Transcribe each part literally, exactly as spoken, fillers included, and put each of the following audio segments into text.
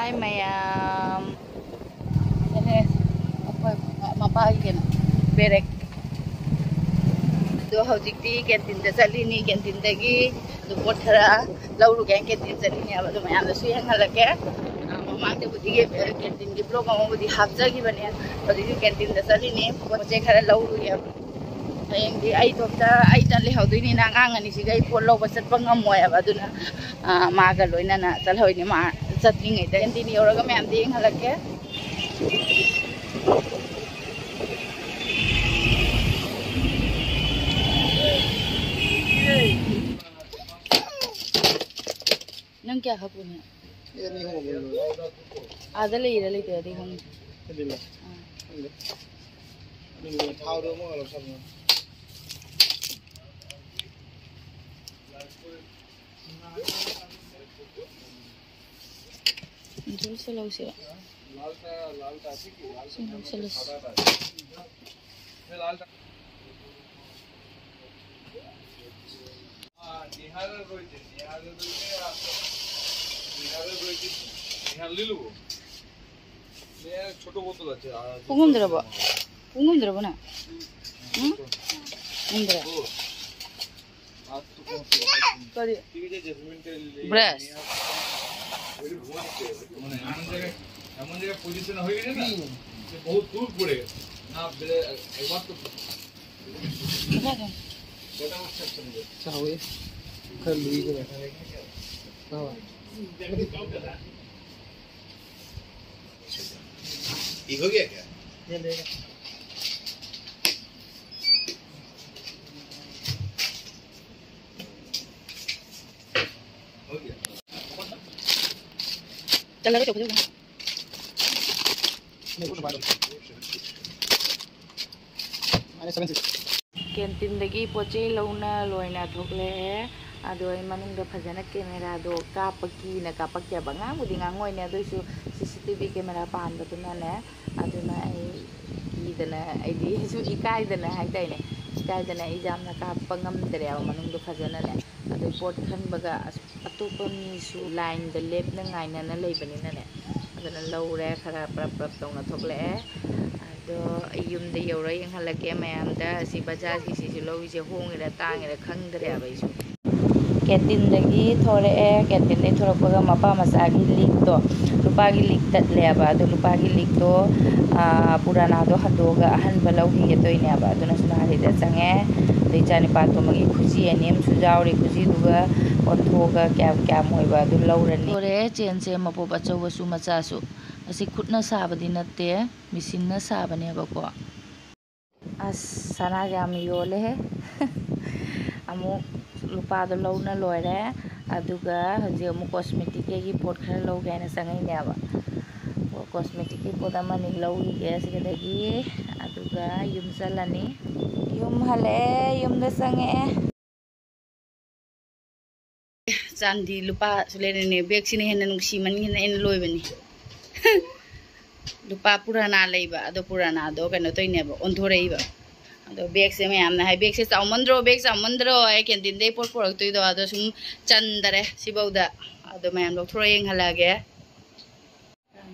ꯍꯥꯏ ꯃꯌꯥꯝ꯫ ꯑꯦ, ꯑꯩꯈꯣꯏ ꯃꯄꯥꯒꯤ ꯀꯩꯅꯣ, ꯕꯦꯔꯦꯛ꯫ ꯑꯗꯣ ꯍꯧꯖꯤꯛꯇꯤ ꯀꯦꯟꯇꯤꯟꯗ ꯆꯠꯂꯤꯅꯤ꯫ ꯀꯦꯟꯇꯤꯟꯗꯒꯤ ꯑꯗꯨ ꯄꯣꯠ ꯈꯔ ꯂꯧꯔꯨꯒꯦ꯫ ꯀꯦꯟꯇꯤꯟ ꯆꯠꯂꯤꯅꯦꯕ꯫ ꯑꯗꯨ ꯃꯌꯥꯝꯗꯁꯨ ꯌꯦꯡꯍꯜꯂꯛꯀꯦ꯫ ꯃꯃꯥꯡꯗꯕꯨꯗꯤ ꯀꯦꯟꯇꯤꯟꯒꯤ ꯕ꯭ꯂꯣꯛ ꯑꯃꯕꯨꯗꯤ ꯍꯥꯞꯆꯈꯤꯕꯅꯦ꯫ ꯍꯧꯖꯤꯛꯇꯤ ꯀꯦꯟꯇꯤꯟꯗ ꯆꯠꯂꯤꯅꯤ꯫ ꯄꯣꯠ ꯆꯩ ꯈꯔ ꯂꯧꯔꯨꯒꯦꯕ꯫ ꯍꯌꯦꯡꯗꯤ ꯑꯩ ꯏꯇꯣꯝꯇ, ꯑꯩꯇ ꯂꯩꯍꯧꯗꯣꯏꯅꯤꯅ ꯑꯉꯥꯡ ꯑꯅꯤꯁꯤꯒ ꯑꯩ ꯄꯣꯠ ꯂꯧꯕ ꯆꯠꯄ ꯉꯝꯃꯣꯏꯕ꯫ ꯑꯗꯨꯅ, ꯑ, ꯃꯥꯒ ꯂꯣꯏꯅꯅ ꯆꯠꯍꯧꯔꯤꯅꯤ꯫ ꯃꯥ ꯆꯠꯇ꯭ꯔꯤꯉꯩꯗ ꯀꯦꯟꯇꯤꯟ ꯌꯧꯔꯒ ꯃꯌꯥꯝꯗ ꯌꯦꯡꯍꯜꯂꯛꯀꯦ꯫ ꯅꯪ ꯀꯌꯥ ꯈꯛ ꯄꯨꯅꯤ? ꯑꯦ, ꯑꯅꯤ ꯑꯍꯨꯝ ꯑꯃ ꯂꯣꯏꯔꯦ꯫ ꯑꯥꯗ ꯂꯩꯔ ꯂꯩꯇ꯭ꯔꯗꯤ ꯈꯪꯗꯦ꯫ ꯑꯗꯨꯅ ꯑꯥ꯫ ꯈꯪꯗꯦ꯫ ꯑꯗꯨꯅ ꯊꯥꯎꯗꯣ ꯑꯃꯨꯛ ꯂꯧꯁꯜꯂꯣ꯫ ꯑꯗꯨ ꯂꯧꯁꯜꯂꯧꯁꯤꯔꯣ? ꯁꯤ ꯂꯧꯁꯜꯂꯁꯤ꯫ ꯄꯨꯡ ꯍꯨꯝꯗ꯭ꯔꯕꯣ? ꯄꯨꯡ ꯍꯨꯝꯗ꯭ꯔꯕꯣ ꯅꯪ? ꯎꯝ? ꯍꯨꯝꯗ꯭ꯔꯦ? ꯀꯔꯤ? ꯕ꯭ꯔꯁ? ꯆꯥꯎꯋꯦ꯫ ꯈꯔ ꯂꯨꯏ ꯀꯩꯅꯣ꯫ ꯆꯥꯎꯋꯦ꯫ ये हो गया क्या? ꯆꯜꯂꯒ ꯇꯧꯒꯗꯧꯕꯅꯦ꯫ ꯀꯦꯟꯇꯤꯟꯗꯒꯤ ꯄꯣꯠ ꯆꯩ ꯂꯧꯅ ꯂꯣꯏꯅ ꯊꯣꯛꯂꯛꯑꯦ꯫ ꯑꯗꯣ ꯑꯩ ꯃꯅꯨꯡꯗ ꯐꯖꯅ ꯀꯦꯃꯦꯔꯥꯗꯣ ꯀꯥꯞꯄ ꯀꯤꯅ ꯀꯥꯞꯄꯛꯇꯦꯕ꯫ ꯉꯥꯡꯕꯨꯗꯤ ꯉꯥꯡꯉꯣꯏꯅꯦ, ꯑꯗꯨꯏꯁꯨ ꯁꯤ ꯁꯤ ꯇꯤ ꯚꯤ ꯀꯦꯃꯦꯔꯥ ꯄꯥꯟꯕꯗꯨꯅꯅꯦ꯫ ꯑꯗꯨꯅ ꯑꯩ ꯀꯤꯗꯅ, ꯑꯩꯗꯤ ꯁꯨꯝ ꯏꯀꯥꯏꯗꯅ ꯍꯥꯏꯇꯥꯔꯦꯅꯦ, ꯀꯥꯏꯗꯅ ꯑꯩꯁꯦ ꯌꯥꯝꯅ ꯀꯥꯞꯄ ꯉꯝꯗ꯭ꯔꯦꯕ ꯃꯅꯨꯡꯗꯣ ꯐꯖꯅꯅꯦ꯫ ꯑꯗꯩ ꯄꯣꯠ ꯈꯟꯕꯒ ꯑꯁ-, ꯑꯇꯣꯞꯄ ꯃꯤꯁꯨ ꯂꯥꯏꯟꯗ ꯂꯦꯞꯅ ꯉꯥꯏꯅꯅ ꯂꯩꯕꯅꯤꯅꯅꯦ꯫ ꯑꯗꯨꯅ ꯂꯧꯔꯦ, ꯈꯔ ꯄ꯭ꯔꯞ ꯄ꯭ꯔꯞ ꯇꯧꯅ ꯊꯣꯛꯂꯛꯑꯦ꯫ ꯑꯗꯣ ꯑꯩ ꯌꯨꯝꯗ ꯌꯧꯔ ꯌꯦꯡꯍꯜꯂꯛꯀꯦ ꯃꯌꯥꯝꯗ꯫ ꯑꯁꯤ ꯕꯖꯥꯔꯒꯤ ꯁꯤꯁꯨ ꯂꯧꯔꯤꯁꯦ ꯍꯣꯡꯉꯤꯔꯥ ꯇꯥꯡꯉꯤꯔꯥ ꯈꯪꯗ꯭ꯔꯦꯕ ꯑꯩꯁꯨ꯫ ꯀꯦꯟꯇꯤꯟꯗꯒꯤ ꯊꯣꯔꯛꯑꯦ꯫ ꯀꯦꯟꯇꯤꯟꯗꯒꯤ ꯊꯣꯔꯛꯄꯒ ꯃꯄꯥ ꯃꯆꯥꯒꯤ ꯂꯤꯛꯇꯣ, ꯂꯨꯄꯥꯒꯤ ꯂꯤꯛ ꯇꯠꯂꯦꯕ꯫ ꯑꯗꯣ ꯂꯨꯄꯥꯒꯤ ꯂꯤꯛꯇꯣ, ꯑꯥ, ꯄꯨꯔꯥꯅꯥꯗꯣ ꯍꯟꯗꯣꯛꯑꯒ ꯑꯍꯟꯕ ꯂꯧꯈꯤꯒꯗꯣꯏꯅꯦꯕ꯫ ꯑꯗꯨꯅ ꯁꯨꯅꯥꯔꯤꯗ ꯆꯪꯉꯦ꯫ ꯑꯗꯩ ꯏꯆꯥꯅꯤꯄꯥ ꯇꯣꯝꯕꯒꯤ ꯈꯨꯖꯤ ꯑꯅꯤ ꯑꯃꯁꯨ ꯌꯥꯎꯔꯤ꯫ ꯈꯨꯖꯤꯗꯨꯒ ꯑꯣꯟꯊꯣꯛꯑꯒ ꯀꯌꯥꯝ ꯀꯌꯥꯝ ꯑꯣꯏꯕ ꯑꯗꯨ ꯂꯧꯔꯅꯤ꯫ ꯂꯣꯏꯔꯦ ꯆꯦꯟꯁꯦ, ꯃꯄꯣꯞ ꯑꯆꯧꯕꯁꯨ ꯃꯆꯥꯁꯨ꯫ ꯑꯁꯤ ꯈꯨꯠꯅ ꯁꯥꯕꯗꯤ ꯅꯠꯇꯦ, ꯃꯦꯆꯤꯟꯅ ꯁꯥꯕꯅꯦꯕꯀꯣ꯫ ꯑꯁ, ꯁꯅꯥꯒ ꯌꯥꯝ ꯌꯣꯜꯂꯦꯍꯦ꯫ ꯑꯃꯨꯛ ꯂꯨꯄꯥꯗꯣ ꯂꯧꯅ ꯂꯣꯏꯔꯦ꯫ ꯑꯗꯨꯒ ꯍꯧꯖꯤꯛ ꯑꯃꯨꯛ ꯀꯣꯁꯃꯦꯇꯤꯛꯀꯤ ꯄꯣꯠ ꯈꯔ ꯂꯧꯒꯦ ꯍꯥꯏꯅ ꯆꯪꯉꯛꯏꯅꯦꯕ꯫ ꯀꯣꯁꯃꯦꯇꯤꯛꯀꯤ ꯄꯣꯠ ꯑꯃꯅꯤ ꯂꯧꯈꯤꯒꯦ ꯁꯤꯗꯒꯤ, ꯑꯗꯨꯒ ꯌꯨꯝ ꯆꯠꯂꯅꯤ꯫ ꯌꯨꯝ ꯍꯜꯂꯛꯑꯦ, ꯌꯨꯝꯗ ꯆꯪꯉꯛꯑꯦ꯫ ꯆꯥꯟꯗꯤ ꯂꯨꯄꯥꯁꯨ ꯂꯩꯔꯅꯦ꯫ ꯕꯦꯒꯁꯤꯅ ꯍꯦꯟꯅ ꯅꯨꯡꯁꯤꯃꯟꯈꯤꯅ ꯑꯩꯅ ꯂꯣꯏꯕꯅꯤ꯫ ꯂꯨꯄꯥ ꯄꯨꯔꯥꯅꯥ ꯂꯩꯕ, ꯑꯗꯣ ꯄꯨꯔꯥꯅꯥꯗꯣ ꯀꯩꯅꯣ ꯇꯧꯔꯤꯅꯦꯕ, ꯑꯣꯟꯊꯣꯔꯛꯏꯕ꯫ ꯑꯗꯣ ꯕꯦꯒꯁꯦ ꯃꯌꯥꯝꯅ ꯍꯥꯏ, "ꯕꯦꯒꯁꯦ ꯆꯥꯎꯃꯟꯗ꯭ꯔꯣ, ꯕꯦꯒ ꯆꯥꯎꯃꯟꯗ꯭ꯔꯣ?" ꯑꯩ ꯀꯦꯟꯇꯤꯟꯗꯩ ꯄꯣꯠ ꯄꯨꯔꯛꯇꯣꯏꯗꯣ ꯑꯗꯣ ꯁꯨꯝ ꯆꯟꯗꯔꯦ ꯁꯤꯐꯧꯗ꯫ ꯑꯗꯣ ꯃꯌꯥꯝ ꯂꯧꯊꯣꯔꯛꯑ ꯌꯦꯡꯍꯜꯂꯛꯑꯒꯦ꯫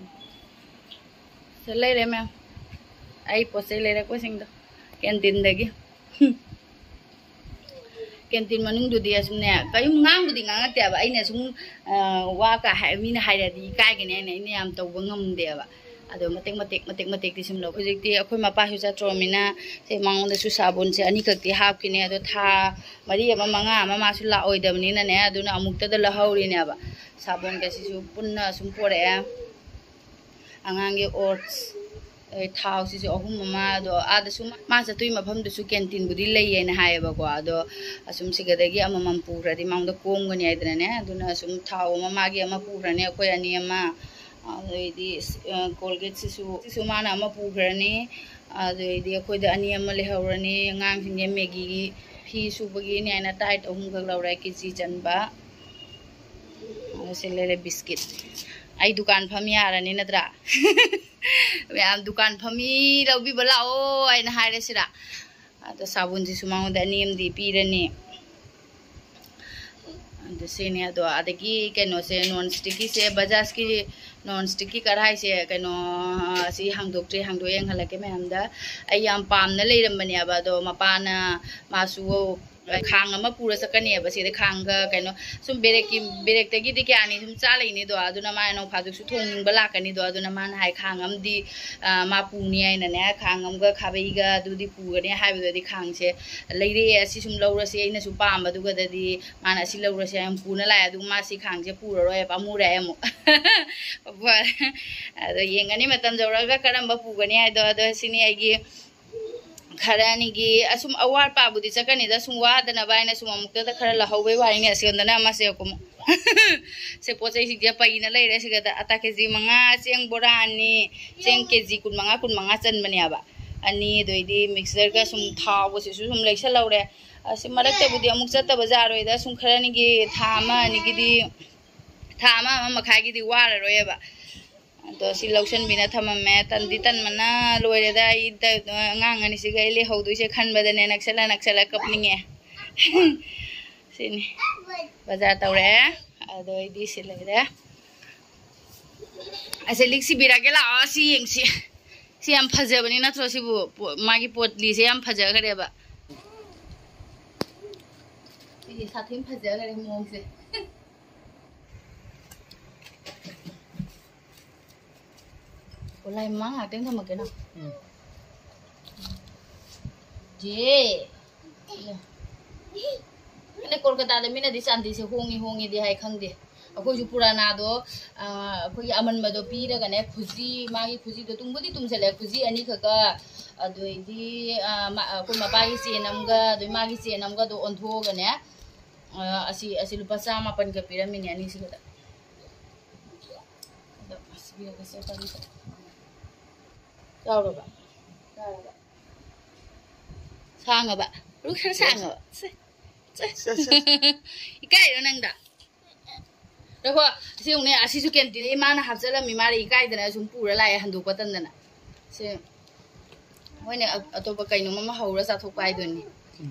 ꯁꯤꯗ ꯂꯩꯔꯦ ꯃꯌꯥꯝ, ꯑꯩ ꯄꯣꯠ ꯆꯩ ꯂꯩꯔꯛꯄꯁꯤꯡꯗꯣ ꯀꯦꯟꯇꯤꯟꯗꯒꯤ꯫ ꯀꯦꯟꯇꯤꯟ ꯃꯅꯨꯡꯗꯨꯗꯤ ꯑꯁꯨꯝꯅꯦ, ꯀꯔꯤꯝ ꯉꯥꯡꯕꯨꯗꯤ ꯉꯥꯡꯉꯛꯇꯦꯕ꯫ ꯑꯩꯅ ꯁꯨꯝ, ꯑ, ꯋꯥ ꯀ ꯍꯥꯏ-, ꯃꯤꯅ ꯍꯥꯏꯔꯛꯑꯗꯤ ꯏꯀꯥꯏꯒꯅꯤ ꯍꯥꯏꯅ ꯑꯩꯅ ꯌꯥꯝ ꯇꯧꯕ ꯉꯝꯗꯦꯕ꯫ ꯑꯗꯣ ꯃꯇꯦꯛ ꯃꯇꯦꯛ, ꯃꯇꯦꯛ ꯃꯇꯦꯛꯇꯤ ꯁꯨꯝ ꯂꯧ꯫ ꯍꯧꯖꯤꯛꯇꯤ ꯑꯩꯈꯣꯏ ꯃꯄꯥꯁꯨ ꯆꯠꯇ꯭ꯔꯣꯃꯤꯅ ꯁꯦ ꯃꯉꯣꯟꯗꯁꯨ ꯁꯥꯕꯣꯟꯁꯦ ꯑꯅꯤꯈꯛꯇꯤ ꯍꯥꯞꯈꯤꯅꯦ꯫ ꯑꯗꯣ ꯊꯥ ꯃꯔꯤ ꯑꯃ, ꯃꯉꯥ ꯑꯃ ꯃꯥꯁꯨ ꯂꯥꯛꯑꯣꯏꯗꯕꯅꯤꯅꯅꯦ, ꯑꯗꯨꯅ ꯑꯃꯨꯛꯇꯗ ꯂꯧꯍꯧꯔꯤꯅꯦꯕ꯫ ꯁꯥꯕꯣꯟꯒꯁꯤꯁꯨ ꯄꯨꯟꯅ ꯁꯨꯝ ꯄꯣꯔꯛꯑꯦ꯫ ꯑꯉꯥꯡꯒꯤ ꯑꯣꯠꯁ, ꯑꯗꯩ ꯊꯥꯎꯁꯤꯁꯨ ꯑꯍꯨꯝ ꯑꯃ꯫ ꯑꯗꯣ ꯑꯥꯗꯁꯨ ꯃꯥ ꯆꯠꯇꯣꯏ ꯃꯐꯝꯗꯨꯁꯨ ꯀꯦꯟꯇꯤꯟꯕꯨꯗꯤ ꯂꯩꯌꯦꯅ ꯍꯥꯏꯌꯦꯕꯀꯣ꯫ ꯑꯗꯣ ꯑꯁꯨꯝ ꯁꯤꯒꯗꯒꯤ ꯑꯃꯃꯝ ꯄꯨꯈ꯭ꯔꯗꯤ ꯃꯉꯣꯟꯗ ꯀꯣꯝꯒꯅꯤ ꯍꯥꯏꯗꯅꯅꯦ, ꯑꯗꯨꯅ ꯑꯁꯨꯝ ꯊꯥꯎ ꯑꯃ ꯃꯥꯒꯤ ꯑꯃ ꯄꯨꯈ꯭ꯔꯅꯤ, ꯑꯩꯈꯣꯏ ꯑꯅꯤ ꯑꯃ꯫ ꯑꯗꯩꯗꯤ, ꯑ, ꯀꯣꯜꯒꯦꯠꯁꯤꯁꯨ, ꯁꯤꯁꯨ ꯃꯥꯅ ꯑꯃ ꯄꯨꯈ꯭ꯔꯅꯤ꯫ ꯑꯗꯩꯗꯤ ꯑꯩꯈꯣꯏꯗ ꯑꯅꯤ ꯑꯃ ꯂꯩꯍꯧꯔꯅꯤ꯫ ꯑꯉꯥꯡꯁꯤꯡꯒꯤ ꯃꯦꯒꯤꯒꯤ ꯐꯤ ꯁꯨꯕꯒꯤꯅꯦ ꯍꯥꯏꯅ ꯇꯥꯏꯠ ꯑꯍꯨꯝꯈꯛ ꯂꯧꯔꯦ, ꯀꯦ ꯖꯤ ꯆꯟꯕ꯫ ꯑꯗꯨ ꯁꯤ ꯂꯩꯔꯦ ꯕꯤꯁꯀꯤꯠ꯫ ꯑꯩ ꯗꯨꯀꯥꯟ ꯐꯝ ꯌꯥꯔꯅꯤ ꯅꯠꯇ꯭ꯔꯥ? ꯃꯌꯥꯝ ꯗꯨꯀꯥꯟ ꯐꯝꯃꯤ ꯂꯧꯕꯤꯕ ꯂꯥꯛꯑꯣ ꯍꯥꯏꯅ ꯍꯥꯏꯔꯁꯤꯔꯥ? ꯑꯗꯣ ꯁꯥꯕꯨꯟꯁꯤꯁꯨ ꯃꯉꯣꯟꯗ ꯑꯅꯤ ꯑꯃꯗꯤ ꯄꯤꯔꯅꯤ꯫ ꯑꯗꯨ ꯁꯤꯅꯤ꯫ ꯑꯗꯣ ꯑꯗꯒꯤ ꯀꯩꯅꯣꯁꯦ, ꯅꯣꯟ ꯁ꯭ꯇꯤꯛꯀꯤꯁꯦ, ꯕꯖꯥꯖꯀꯤ ꯅꯣꯟ ꯁ꯭ꯇꯤꯛꯀꯤ ꯀꯔꯥꯏꯁꯦ, ꯀꯩꯅꯣ, ꯑꯁꯤ ꯍꯥꯡꯗꯣꯛꯇ꯭ꯔꯤ, ꯍꯥꯡꯗꯣꯛꯑ ꯌꯦꯡꯍꯜꯂꯛꯀꯦ ꯃꯌꯥꯝꯗ꯫ ꯑꯩ ꯌꯥꯝ ꯄꯥꯝꯅ ꯂꯩꯔꯝꯕꯅꯦꯕ, ꯑꯗꯣ ꯃꯄꯥꯅ, ꯃꯥꯁꯨ ꯈꯥꯡ ꯑꯃ ꯄꯨꯔ ꯆꯠꯀꯅꯦꯕ꯫ ꯁꯤꯗ ꯈꯥꯡꯒ ꯀꯩꯅꯣ, ꯁꯨꯝ ꯕꯦꯔꯦꯛꯀꯤ, ꯕꯦꯔꯦꯛꯇꯒꯤꯗꯤ ꯀꯌꯥꯅꯤ ꯁꯨꯝ ꯆꯥ ꯂꯩꯅꯤꯗꯣ, ꯑꯗꯨꯅ ꯃꯥꯅ ꯅꯣꯡ ꯐꯥꯗꯣꯛꯁꯨ ꯊꯣꯡꯅꯤꯡꯕ ꯂꯥꯛꯀꯅꯤꯗꯣ, ꯑꯗꯨꯅ ꯃꯥꯅ ꯍꯥꯏ, "ꯈꯥꯡ ꯑꯃꯗꯤ, ꯑ, ꯃꯥ ꯄꯨꯅꯤ" ꯍꯥꯏꯅꯅꯦ, ꯈꯥꯡ ꯑꯃꯒ ꯈꯥꯕꯩꯒ ꯑꯗꯨꯗꯤ ꯄꯨꯒꯅꯤ ꯍꯥꯏꯕꯗꯨꯗꯤ ꯈꯥꯡꯁꯦ ꯂꯩꯔꯛꯑꯦ꯫ "ꯑꯁꯤ ꯁꯨꯝ ꯂꯧꯔꯁꯤ, ꯑꯩꯅꯁꯨ ꯄꯥꯝꯕꯗꯨꯒꯗꯗꯤ ꯃꯥꯅ ꯑꯁꯤ ꯂꯧꯔꯁꯤ" ꯍꯥꯏꯅ ꯄꯨꯅ ꯂꯥꯛꯑꯦ꯫ ꯑꯗꯨꯒ ꯃꯥ ꯁꯤ ꯈꯥꯡꯁꯦ ꯄꯨꯔꯔꯣꯏ, ꯄꯥꯝꯃꯨꯔꯦ ꯑꯃꯨꯛ꯫ ꯐꯔꯦ꯫ ꯑꯗꯣ ꯌꯦꯡꯒꯅꯤ ꯃꯇꯝ ꯌꯧꯔꯛꯑꯒ ꯀꯔꯝꯕ ꯄꯨꯒꯅꯤ ꯍꯥꯏꯗꯣ꯫ ꯑꯗꯣ ꯁꯤꯅꯤ ꯑꯩꯒꯤ ꯈꯔ ꯑꯅꯤꯒꯤ ꯑꯁꯨꯝ ꯑꯋꯥꯠꯄꯕꯨꯗꯤ ꯆꯠꯀꯅꯤꯗ, ꯁꯨꯝ ꯋꯥꯗꯅꯕ ꯍꯥꯏꯅ ꯁꯨꯝ ꯑꯃꯨꯛꯇꯗ ꯈꯔ ꯂꯧꯍꯧꯕꯩ ꯋꯥꯔꯤꯅꯤ꯫ ꯑꯁꯤꯉꯣꯟꯗꯅ ꯑꯃ ꯁꯦ ꯀꯨꯝ-, ꯁꯦ ꯄꯣꯠ ꯆꯩꯁꯤꯡꯁꯦ ꯄꯩꯅ ꯂꯩꯔꯦ꯫ ꯁꯤꯒꯗ ꯑꯇꯥ ꯀꯦ ꯖꯤ ꯃꯉꯥ, ꯆꯦꯡ ꯕꯣꯔꯥ ꯑꯅꯤ, ꯆꯦꯡ ꯀꯦ ꯖꯤ ꯀꯨꯟ ꯃꯉꯥ, ꯀꯨꯟ ꯃꯉꯥ ꯆꯟꯕꯅꯦꯕ꯫ ꯑꯅꯤ, ꯑꯗꯩꯗꯤ ꯃꯤꯛꯁꯆꯔꯒ ꯁꯨꯝ ꯊꯥꯎꯒꯁꯤꯁꯨ ꯁꯨꯝ ꯂꯩꯁꯜꯍꯧꯔꯦ꯫ ꯑꯁꯤ ꯃꯔꯛꯇꯕꯨꯗꯤ ꯑꯃꯨꯛ ꯆꯠꯇꯕ ꯌꯥꯔꯣꯏꯗ, ꯁꯨꯝ ꯈꯔ ꯑꯅꯤꯒꯤ ꯊꯥ ꯑꯃ ꯑꯅꯤꯒꯤꯗꯤ, ꯊꯥ ꯑꯃ, ꯑꯃ ꯃꯈꯥꯏꯒꯤꯗꯤ ꯋꯥꯔꯔꯣꯏꯕ꯫ ꯑꯗꯣ ꯁꯤ ꯂꯧꯁꯟꯕꯤꯅ ꯊꯝꯃꯝꯃꯦ꯫ ꯇꯟꯗꯤ ꯇꯟꯕꯅ ꯂꯣꯏꯔꯦꯗ꯫ ꯑꯩ ꯇ-, ꯑꯉꯥꯡ ꯑꯅꯤꯁꯤꯒ ꯑꯩ ꯂꯩꯍꯧꯗꯣꯏꯁꯦ ꯈꯟꯕꯗꯅꯦ ꯅꯛꯁꯜꯂ ꯅꯛꯁꯜꯂ ꯀꯞꯅꯤꯡꯉꯦ꯫ ꯁꯤꯅꯤ꯫ ꯕꯖꯥꯔ ꯇꯧꯔꯛꯑꯦ꯫ ꯑꯗꯣ ꯑꯩꯗꯤ ꯁꯤ ꯂꯩꯔꯦ꯫ ꯑꯁꯦ ꯂꯤꯛꯁꯤ ꯕꯤꯔꯥꯒꯦ ꯂꯥꯛꯑꯣ꯫ ꯁꯤ ꯌꯦꯡꯁꯤ꯫ ꯁꯤ ꯌꯥꯝ ꯐꯖꯕꯅꯤ ꯅꯠꯇ꯭ꯔꯣ? ꯁꯤꯕꯨ ꯄꯣ-, ꯃꯥꯒꯤ ꯄꯣꯠꯂꯤꯁꯦ ꯌꯥꯝ ꯐꯖꯈ꯭ꯔꯦꯕ꯫ ꯁꯤꯗꯤ ꯁꯥꯊꯤꯅ ꯐꯖꯈ꯭ꯔꯦ ꯃꯑꯣꯡꯁꯦ꯫ ꯑꯣ, ꯂꯥꯏ ꯃꯃꯥꯡ ꯉꯥꯛꯇꯪ ꯊꯝꯃꯛꯀꯦꯅ꯫ ꯎꯝ꯫ ꯖꯦ꯫ ꯑꯗ ꯀꯣꯜꯀꯇꯥꯗ ꯃꯤꯅꯗꯤ ꯆꯥꯟꯗꯤꯁꯦ ꯍꯣꯡꯉꯤ ꯍꯣꯡꯉꯤꯗꯤ ꯍꯥꯏ, ꯈꯪꯗꯦ꯫ ꯑꯩꯈꯣꯏꯁꯨ ꯄꯨꯔꯥꯅꯥꯗꯣ, ꯑ, ꯑꯩꯈꯣꯏꯒꯤ ꯑꯃꯟꯕꯗꯣ ꯄꯤꯔꯒꯅꯦ, ꯈꯨꯖꯤ, ꯃꯥꯒꯤ ꯈꯨꯖꯤꯗꯣ ꯇꯨꯝꯕꯨꯗꯤ ꯇꯨꯝꯁꯤꯜꯂꯦ, ꯈꯨꯖꯤ ꯑꯅꯤꯈꯛꯀ, ꯑꯗꯨꯗꯩꯗꯤ, ꯑ, ꯃ-, ꯑꯩꯈꯣꯏ ꯃꯄꯥꯒꯤ ꯆꯦꯟ ꯑꯃꯒ, ꯑꯗꯩ ꯃꯥꯒꯤ ꯆꯦꯟ ꯑꯃꯒꯗꯣ ꯑꯣꯟꯊꯣꯛꯑꯒꯅꯦ, ꯑ, ꯑꯁꯤ, ꯑꯁꯤ ꯂꯨꯄꯥ ꯆꯥꯃꯥꯄꯟꯒ ꯄꯤꯔꯝꯃꯤꯅꯦ ꯑꯅꯤꯁꯤꯒꯗ꯫ ꯑꯗꯣ ꯑꯁ ꯄꯤꯔꯒꯦꯁꯦ, ꯀꯔꯤꯗ? ꯌꯥꯎꯔꯕ? ꯌꯥꯔꯕ? ꯁꯥꯡꯉꯕ? ꯔꯨ ꯈꯔ ꯁꯥꯡꯉꯕ? ꯁꯦ, ꯁꯦ꯫ ꯁꯦ, ꯁꯦ, ꯁꯦ꯫ ꯏꯀꯥꯏꯔꯣ ꯅꯪꯗ? ꯉꯥꯏꯈꯣ, ꯁꯤ ꯌꯦꯡꯉꯨꯅꯦ, ꯑꯁꯤꯁꯨ ꯀꯦꯟꯇꯤꯟꯗ ꯏꯃꯥꯅ ꯍꯥꯞꯆꯜꯂꯝꯃꯤ, ꯃꯥꯅ ꯏꯀꯥꯏꯗꯅ ꯁꯨꯝ ꯄꯨꯔ ꯂꯥꯛꯑꯦ, ꯍꯟꯗꯣꯛꯄ ꯇꯟꯗꯅ꯫ ꯁꯦ꯫ ꯃꯣꯏꯅ ꯑ-, ꯑꯇꯣꯞꯄ ꯀꯩꯅꯣꯝ ꯑꯃ ꯍꯧꯔ ꯆꯥꯊꯣꯛꯄ ꯍꯥꯏꯗꯨꯅꯤ꯫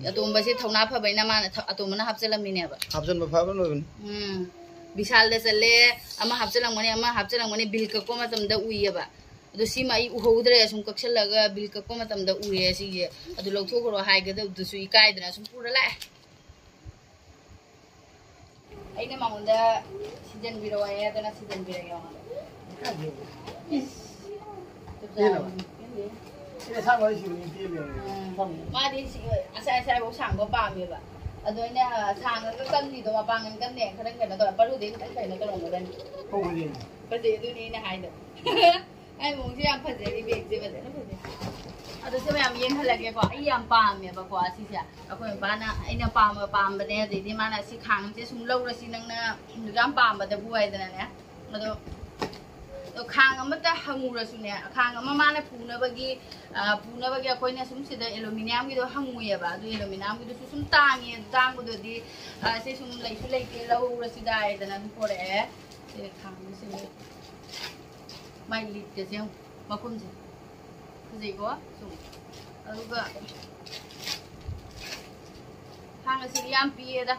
ꯑꯇꯣꯝꯕꯁꯦ ꯊꯧꯅꯥ ꯐꯕꯅꯤꯅ ꯃꯥꯅ ꯊ-, ꯑꯇꯣꯝꯕꯅ ꯍꯥꯞꯆꯜꯂꯝꯃꯤꯅꯦꯕ꯫ ꯍꯥꯞꯆꯟꯕ ꯐꯕ ꯂꯣꯏꯕꯅꯤ꯫ ꯎꯝ꯫ ꯕꯤꯁꯥꯜꯗ ꯆꯠꯂꯦ, ꯑꯃ ꯍꯥꯞꯆꯜꯂꯝꯒꯅꯤ, ꯑꯃ ꯍꯥꯞꯆꯜꯂꯝꯒꯅꯤ, ꯕꯤꯜ ꯀꯛꯄ ꯃꯇꯝꯗ ꯎꯏꯌꯦꯕ꯫ ꯑꯗꯣ ꯁꯤꯃ ꯑꯩ ꯎꯍꯧꯗ꯭ꯔꯦ, ꯁꯨꯝ ꯀꯛꯁꯜꯂꯒ ꯕꯤꯜ ꯀꯛꯄ ꯃꯇꯝꯗ ꯎꯔꯦ ꯁꯤꯁꯦ꯫ ꯑꯗꯨ ꯂꯧꯊꯣꯛꯈ꯭ꯔꯣ ꯍꯥꯏꯒꯗꯕꯗꯨꯁꯨ ꯏꯀꯥꯏꯗꯅ ꯁꯨꯝ ꯄꯨꯔ ꯂꯥꯛꯑꯦ꯫ ꯑꯩꯅ ꯃꯉꯣꯟꯗ ꯁꯤꯖꯟꯕꯤꯔꯛꯑꯣ ꯍꯥꯏꯗꯅ ꯁꯤꯖꯟꯕꯤꯔꯒꯦ ꯃꯉꯣꯟꯗ꯫ ꯏꯁ꯫ ꯆꯞ ꯆꯥꯔꯦ꯫ ꯁꯤꯅ ꯁꯥꯡꯕ ꯍꯥꯏꯁꯤꯕꯨ ꯅꯤꯡꯇꯦꯜꯂꯦ꯫ ꯎꯝ꯫ ꯃꯥꯗꯤ ꯁꯤ ꯑꯁꯥꯏ ꯑꯁꯥꯏꯐꯥꯎ ꯁꯥꯡꯕ ꯄꯥꯝꯃꯦꯕ꯫ ꯑꯗꯣ ꯑꯩꯅ ꯁꯥꯡꯉꯒ ꯀꯟꯕꯤꯗꯣ ꯃꯄꯥꯡꯒꯜ ꯀꯟꯗꯦ, ꯈꯔ ꯀꯩꯅꯣ ꯇꯧꯔ, ꯄꯔꯨꯗꯩ ꯈꯤꯇꯪ ꯀꯩꯅꯣ ꯇꯧꯔꯝꯒꯗꯕꯅꯤ꯫ ꯍꯧꯕꯅꯦ꯫ ꯐꯖꯩ, ꯑꯗꯨꯅꯤ ꯑꯩꯅ ꯍꯥꯏꯗꯣ꯫ ꯑꯩ ꯃꯑꯣꯡꯁꯦ ꯌꯥꯝ ꯐꯖꯔꯤ, ꯕꯦꯒꯁꯦ ꯐꯖꯅ ꯐꯖꯩ꯫ ꯑꯗꯣ ꯁꯤ ꯃꯌꯥꯝ ꯌꯦꯡꯍꯜꯂꯒꯦꯀꯣ꯫ ꯑꯩ ꯌꯥꯝ ꯄꯥꯝꯃꯦꯕꯀꯣ ꯁꯤꯁꯦ꯫ ꯑꯩꯈꯣꯏ ꯃꯄꯥꯅ ꯑꯩꯅ ꯄꯥꯝꯕ ꯄꯥꯝꯕꯅꯦ, ꯑꯗꯩꯗꯤ ꯃꯥꯅ ꯁꯤ ꯈꯥꯡꯁꯦ ꯁꯨꯝ ꯂꯧꯔꯁꯤ ꯅꯪꯅ ꯌꯥꯝ ꯄꯥꯝꯕꯗꯕꯨ ꯍꯥꯏꯗꯅꯅꯦ꯫ ꯑꯗꯣ, ꯑꯗꯣ ꯈꯥꯡ ꯑꯃꯇ ꯍꯪꯉꯨꯔꯁꯨꯅꯦ, ꯈꯥꯡ ꯑꯃ ꯃꯥꯅ ꯄꯨꯅꯕꯒꯤ, ꯑ, ꯄꯨꯅꯕꯒꯤ ꯑꯩꯈꯣꯏꯅ ꯁꯨꯝ ꯁꯤꯗ ꯑꯦꯂꯨꯃꯤꯅꯤꯌꯝꯒꯤꯗꯣ ꯍꯪꯉꯨꯏꯌꯦꯕ꯫ ꯑꯗꯨ ꯑꯦꯂꯨꯃꯤꯅꯤꯌꯝꯒꯤꯗꯨꯁꯨ ꯁꯨꯝ ꯇꯥꯡꯉꯦ, ꯑꯗꯨ ꯇꯥꯡꯕꯗꯨꯗꯤ, ꯑ, ꯁꯤ ꯁꯨꯝ ꯂꯩꯁꯨ ꯂꯩꯇꯦ, ꯂꯧꯔꯁꯤꯗ ꯍꯥꯏꯗꯅ ꯑꯗꯨꯝ ꯄꯣꯔꯛꯑꯦ꯫ ꯁꯤ ꯈꯥꯡꯁꯤꯁꯨ ꯃꯥꯏ ꯂꯤꯠꯀꯁꯦ ꯌꯦꯡꯉꯨ, ꯃꯈꯨꯝꯁꯦ ꯐꯖꯩꯀꯣ ꯁꯨꯝ꯫ ꯑꯗꯨꯒ ꯈꯥꯡ ꯑꯁꯤꯗꯤ ꯌꯥꯝ ꯄꯤꯌꯦꯗ꯫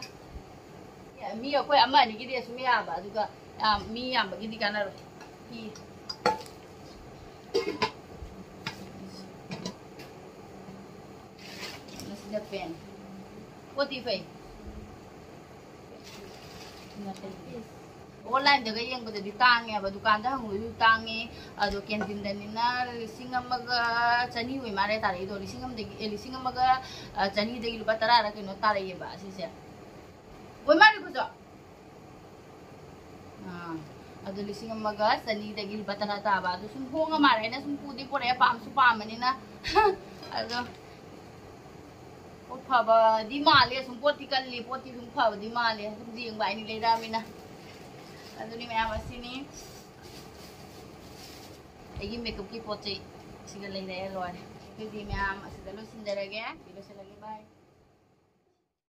ꯃꯤ ꯑꯩꯈꯣꯏ ꯑꯃ ꯑꯅꯤꯒꯤꯗꯤ ꯑꯁꯨꯝ ꯌꯥꯕ, ꯑꯗꯨꯒ ꯌꯥꯝ, ꯃꯤ ꯌꯥꯝꯕꯒꯤꯗꯤ ꯀꯥꯟꯅꯔꯣꯏ꯫ ꯄꯤ꯫ ꯃꯁꯤꯅ ꯄꯦꯟ꯫ ꯄꯣꯠꯇꯤ ꯐꯩ꯫ ꯑꯣꯟꯂꯥꯏꯟꯗꯒ ꯌꯦꯡꯕꯗꯗꯤ ꯇꯥꯡꯉꯦꯕ, ꯗꯨꯀꯥꯟꯗ ꯍꯪꯕꯗꯁꯨ ꯇꯥꯡꯉꯦ꯫ ꯑꯗꯣ ꯀꯦꯟꯇꯤꯟꯗꯅꯤꯅ ꯂꯤꯁꯤꯡ ꯑꯃꯒ ꯆꯅꯤ ꯑꯣꯏ ꯃꯥꯜꯂꯦ ꯇꯥꯔꯛꯏꯗꯣ, ꯂꯤꯁꯤꯡ ꯑꯃꯗꯒꯤ, ꯑꯦ, ꯂꯤꯁꯤꯡ ꯑꯃꯒ, ꯑ, ꯆꯅꯤꯗꯒꯤ ꯂꯨꯄꯥ ꯇꯔꯥꯔ ꯀꯩꯅꯣ ꯇꯥꯔꯛꯑꯦꯕ ꯑꯁꯤꯁꯦ꯫ ꯑꯣꯏ ꯃꯥꯜꯂꯦꯀꯣ ꯆꯣ? ꯑꯥ, ꯑꯗꯨ ꯂꯤꯁꯤꯡ ꯑꯃꯒ ꯆꯅꯤꯗꯒꯤ ꯂꯨꯄꯥ ꯇꯔꯥ ꯇꯥꯕ꯫ ꯑꯗꯨ ꯁꯨꯝ ꯍꯣꯡꯉ ꯃꯥꯜꯂꯦ ꯍꯥꯏꯅ ꯁꯨꯝ ꯄꯨꯗꯤ ꯄꯨꯔꯛꯑꯦ, ꯄꯥꯝꯁꯨ ꯄꯥꯝꯕꯅꯤꯅ꯫ ꯑꯗꯣ ꯄꯣꯠ ꯐꯕꯗꯤ ꯃꯥꯜꯂꯦ, ꯁꯨꯝ ꯄꯣꯠꯇꯤ ꯀꯜꯂꯤ, ꯄꯣꯠꯇꯤ ꯁꯨꯝ ꯐꯕꯗꯤ ꯃꯥꯜꯂꯦ, ꯁꯨꯝ ꯌꯦꯡꯕ ꯍꯥꯏꯅꯤ ꯂꯩꯔꯛꯑꯃꯤꯅ꯫ ꯑꯗꯨꯅꯤ ꯃꯌꯥꯝ ꯑꯁꯤꯅꯤ ꯑꯩꯒꯤ ꯃꯦꯀꯞꯀꯤ ꯄꯣꯠ ꯆꯩ ꯁꯤꯒ ꯂꯩꯔꯛꯑꯦ, ꯂꯣꯏꯔꯦ꯫ ꯑꯗꯨꯗꯤ ꯃꯌꯥꯝ ꯑꯁꯤꯗ ꯂꯣꯏꯁꯤꯟꯖꯔꯒꯦ, ꯂꯣꯏꯁꯤꯜꯂꯒꯦ, bye꯫